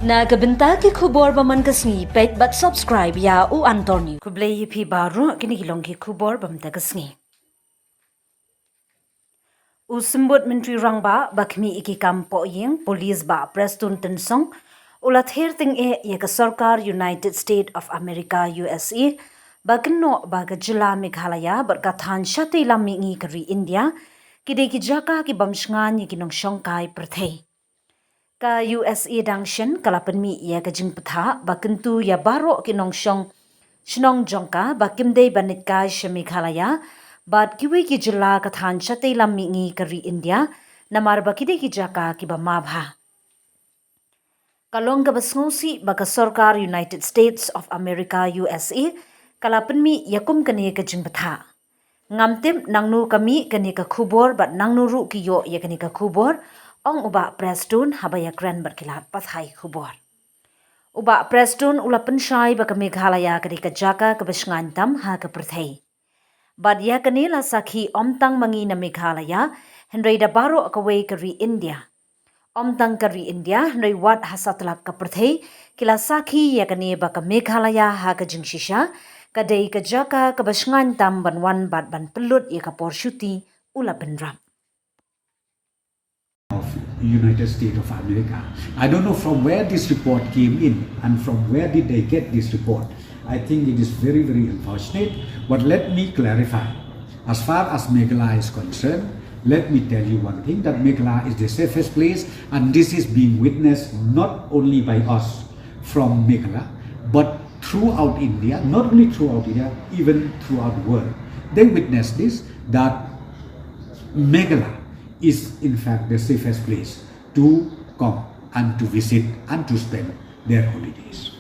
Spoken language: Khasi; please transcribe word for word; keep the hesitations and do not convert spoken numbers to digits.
Na ka bynta ki khubor ba man ka sngi, peit bad subscribe ïa U Anthony. Khublei ïa phi baroh, kine ki long ki khubor ba mynta ka sngi. U Symbud Myntri Rangbah ba khmih ïa ki kam pohïing, Police Bah Prestone Tynsong, u la ther tyngeh ïa ka sorkar United States of America, U S A, ba kynnoh ba ka jylla Meghalaya bad ka thaiñ shatei lam mihngi ka ri India ki dei ki jaka ki bym shngaiñ ïa ki nongshong kai pyrthei. Ka U S A dang shen ka la pynmih ïa ka jingpyrta ba kyntu ïa baroh ki nongshong shnong jong ka ba kim dei ban leit kai sha Meghalaya bad kiwei ki jylla ka thaiñ shatei lam mihngi ka ri India, namar ba ki dei ki jaka ki ba ma bha. Ka long ka ba sngewsih ba ka sorkar United States of America, U S A, ka la pynmih ïa kum kane ka jingpyrta. Ngam tip nangno ka mih kane ka khubor bad nangno ruh ki ïoh ïa kane ka khubor, ong u Bah Prestone haba ïakren bad ki lad pathai khubor. U Bah Prestone u la pynshai ba ka Meghalaya ka dei ka jaka ka ba shngaiñ tam ha ka pyrthei. Bad ïa kane la sakhi ym tang ma ngi na Meghalaya, hynrei da baroh kawei ka ri India. Ym tang ka ri India, hynrei wat ha satlak ka pyrthei ki la sakhi ïa kane ba ka Meghalaya ha ka jingshisha ka dei ka jaka ka ba shngaiñ tam ban wan bad ban pynlut ïa ka por shuti, u la bynrap. Of United States of America. I don't know from where this report came in and from where did they get this report. I think it is very, very unfortunate, but let me clarify. As far as Meghalaya is concerned, let me tell you one thing, that Meghalaya is the safest place, and this is being witnessed not only by us from Meghalaya, but throughout India, not only throughout India, even throughout the world. They witness this, that Meghalaya is in fact the safest place to come and to visit and to spend their holidays.